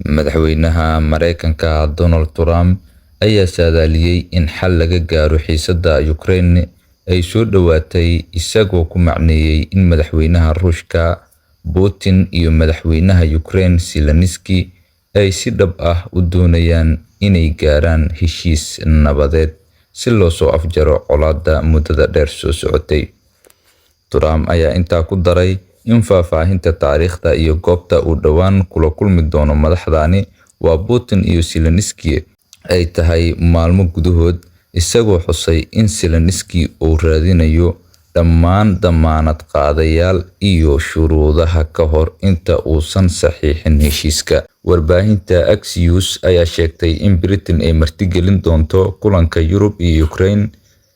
Madaxweynaha Mareykanka Donald Trump ayaa saadaaliyay in xal laga gaaro xiisadda Ukraine ay soo dhowaatay, isagoo ku macneeyay in madaxweynaha Ruushka Putin iyo madaxweynaha Ukraine Zelensky ay si dhab ah u doonayaan inay gaaraan heshiis nabadeed si loo soo afjaro colaadda muddada dheer soo socotay. Trump ayaa intaa ku daray in faahfaahinta taariikhda iyo goobta uu dhowaan kula kulmi doono madaxdani, waa Putin iyo Zelensky, ay tahay maalmo gudahood, isagoo xusay in Zelensky uu raadinayo dhammaan dammaanad qaadayaal iyo shuruudaha ka hor inta uusan saxiixin heshiiska. Warbaahinta Axios ayaa sheegtay in Britain ay martigelin doonto kulanka Yurub iyo Ukraine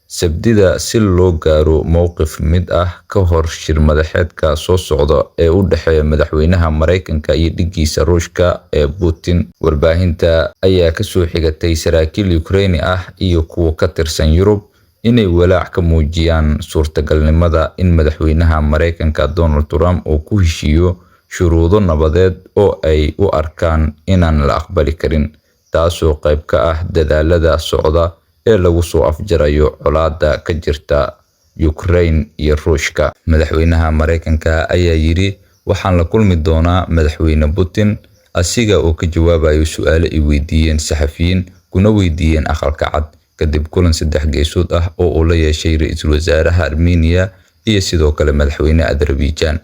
Sabtida si loo gaaro mowqif mid ah ka hor shir madaxeedka soo socda ee u dhexeeya madaxweynaha Mareykanka iyo dhiggiisa Ruushka ee Putin. Warbaahinta ayaa ka soo xigatay saraakiil Ukraine ah iyo kuwa ka tirsan Yurub inay walaac ka muujiyaan suurtagalnimada in madaxweynaha Mareykanka Donald Trump uu ku heshiiyo shuruudo nabadeed oo ay u arkaan inaan la aqbali karin, taasoo qayb ka ah dadaallada socda ee lagu soo afjarayo colaadda ka jirta Ukraine iyo Ruushka. Madaxweynaha Mareykanka ayaa yiri, "Waxaan la kulmi doonaa madaxweyne Putin," asiga oo ka jawaabayo su'aalo ay weydiiyeen saxafiyiin kuna weydiiyeen Aqalka Cad kadib kulan saddex geesood ah oo uu la yeeshay ra'iisul wasaaraha Armenia iyo sidoo kale madaxweyne Azerbaijan.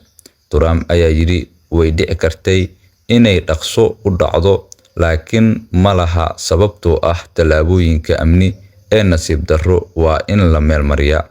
Trump ayaa yiri, "Way dhici kartay inay dhaqso u dhacdo, laakiin ma laha, sababtoo ah tallaabooyinka amni ee nasiib darro waa in la meel mariyaa."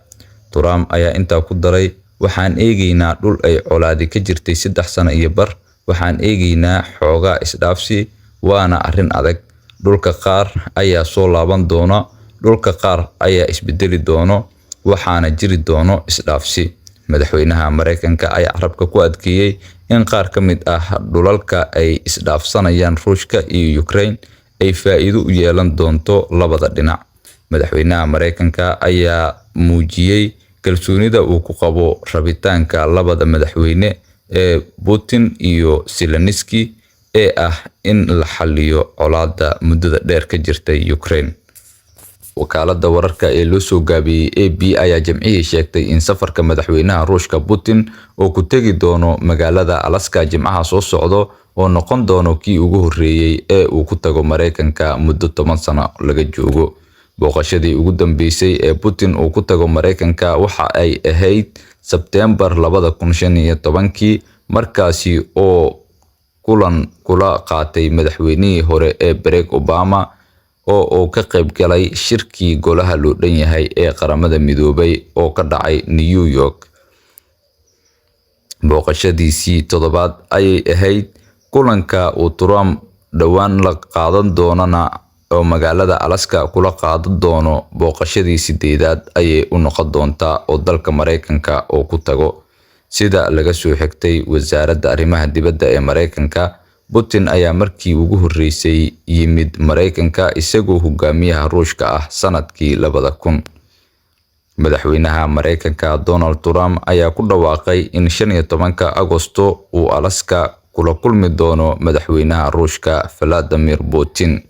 Trump ayaa intaa ku daray, "Waxaan eegaynaa dhul ay colaadi ka jirtay 3 sano iyo bar. Waxaan eegaynaa xoogaa isdhaafsi, waana arrin adag. Dhulka qaar ayaa soo laaban doona, dhulka qaar ayaa isbedeli doono, waxaana jiri doono isdhaafsi." Madaxweynaha Mareykanka ayaa carabka ku adkeeyay in qaar ka mid ah dhulalka ay isdhaafsanayaan Ruushka iyo Ukraine ay faa'iido u yeelan doonto labada dhinac. Madaxweynaha Mareykanka ayaa muujiyay kalsoonida uu ku qabo rabitaanka labada madaxweyne ee Putin iyo Zelensky ee ah in la xalliyo colaadda muddada dheer ka jirtay Ukraine. Wakaaladda wararka ee loo soo gaabiyey AP ayaa Jimcihii sheegtay in safarka madaxweynaha Ruushka Putin oo ku tegi doono magaalada Alaska Jimcaha soo socda oo noqon doono kii ugu horreeyay ee uu ku tago Mareykanka muddo 10 sano laga joogo. Booqashadii ugu dambeysay ee Putin uu ku tago Mareykanka waxa ay ahayd Sebteembar 2015-kii, markaasi oo kulan kula qaatay madaxweynihii hore ee Barack Obama oo uu ka qayb galay shirkii golaha loo dhan yahay ee Qaramada Midoobay oo ka dhacay New York. Booqashadiisii toddobaad ayay ahayd. Kulanka uu Trump dhowaan la qaadan doonana oo magaalada Alaska kula qaadan doono booqashadii sideedaad ayay u noqon doontaa oo dalka Mareykanka oo ku tago. Sida laga soo xigtay wasaaradda arrimaha dibadda ee Mareykanka, Putin ayaa markii ugu horreysay yimid Mareykanka isagoo hogaamiyaha Ruushka ah sanadkii 2000. Madaxweynaha Mareykanka Donald Trump ayaa ku dhawaaqay in 15-ka Agosto uu Alaska kula kulmi doono madaxweynaha Ruushka Vladimir Putin.